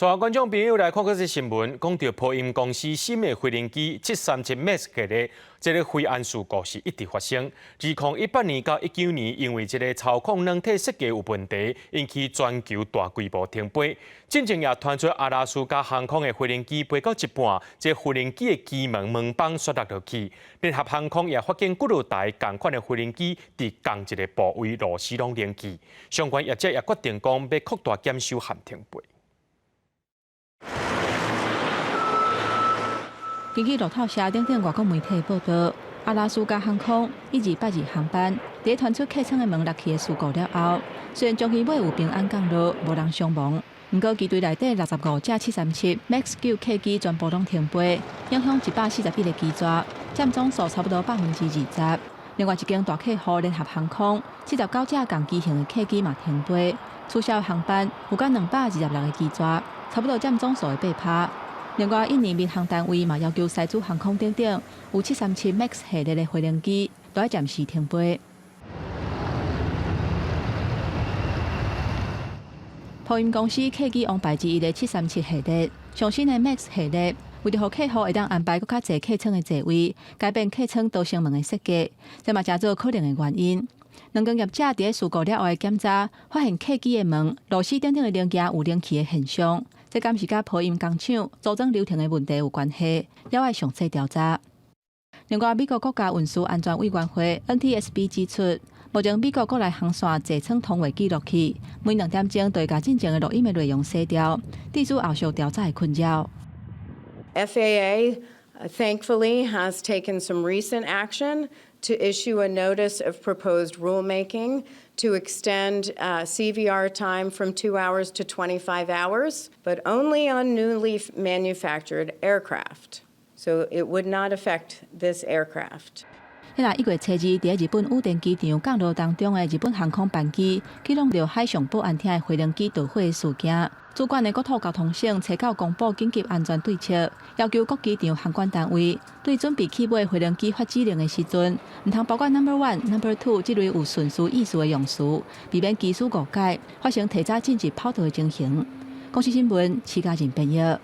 帶觀眾朋友來看閣一則新聞，講到波音公司新的飛行機737 MAX 系列，這个飛安事故是一直發生。2018年到19年，因為這个操控軟體設計有問題，引起全球大規模停飛。進前也傳出阿拉斯加航空的飛行機飛到一半，這飛行機的機門門板摔落落去。聯合航空也發現幾落台仝款的飛行機佇仝一个部位螺絲攏冷去。相關業者也決定講欲擴大檢修和停飛。根據路透社等等外國媒體報道，阿拉斯加航空1282航班佇傳出客艙的門落去的事故了後，雖然將機尾有平安降落，無人傷亡，毋過機隊內底65架737 MAX 9客機全部攏停飛，影響141個機座，佔總數差不多20%。另外一間大客戶聯合航空79架仝機型的客機嘛停飛，取消航班有甲226個機座，差不多佔總數的8趴。另外，印尼民航單位嘛要求西子航空等等有737 MAX 系列的飛行機都愛暫時停飛。波音公司客機王牌之一的737系列，上新的 MAX 系列，為著予客戶會當安排閣較濟客艙的座位，改變客艙逃生門的設計，這嘛成做可能的原因。兩間業者佇事故了後的檢查，發現客機的門、螺絲等等的零件有冷去的現象。這敢是佮波音工廠組裝流程的問題有關係，猶愛詳細調查。另外，美國國家運輸安全委員會 NTSB 指出，目前美國國內航線座艙通話記錄器每2點鐘就會共進前的錄音的內容洗掉，致使後續調查的困擾。 FAA thankfully has taken some recent action to issue a notice of proposed rulemaking to extend CVR time from 2 hours to 25 hours, but only on newly manufactured aircraft. So it would not affect this aircraft. 彼若1月初2，佇日本羽田機場降落當中的日本航空班機，去挵著海上保安廳的飛行機導火的事件，主管的國土交通省初九公布緊急安全對策，要求各機場航管單位對準備起飛飛行機發指令的時陣，毋通包括 number one、number two 這類有順序意思的用詞，避免機師誤解，發生提早進入跑道的情形。公視新聞，徐家仁編譯。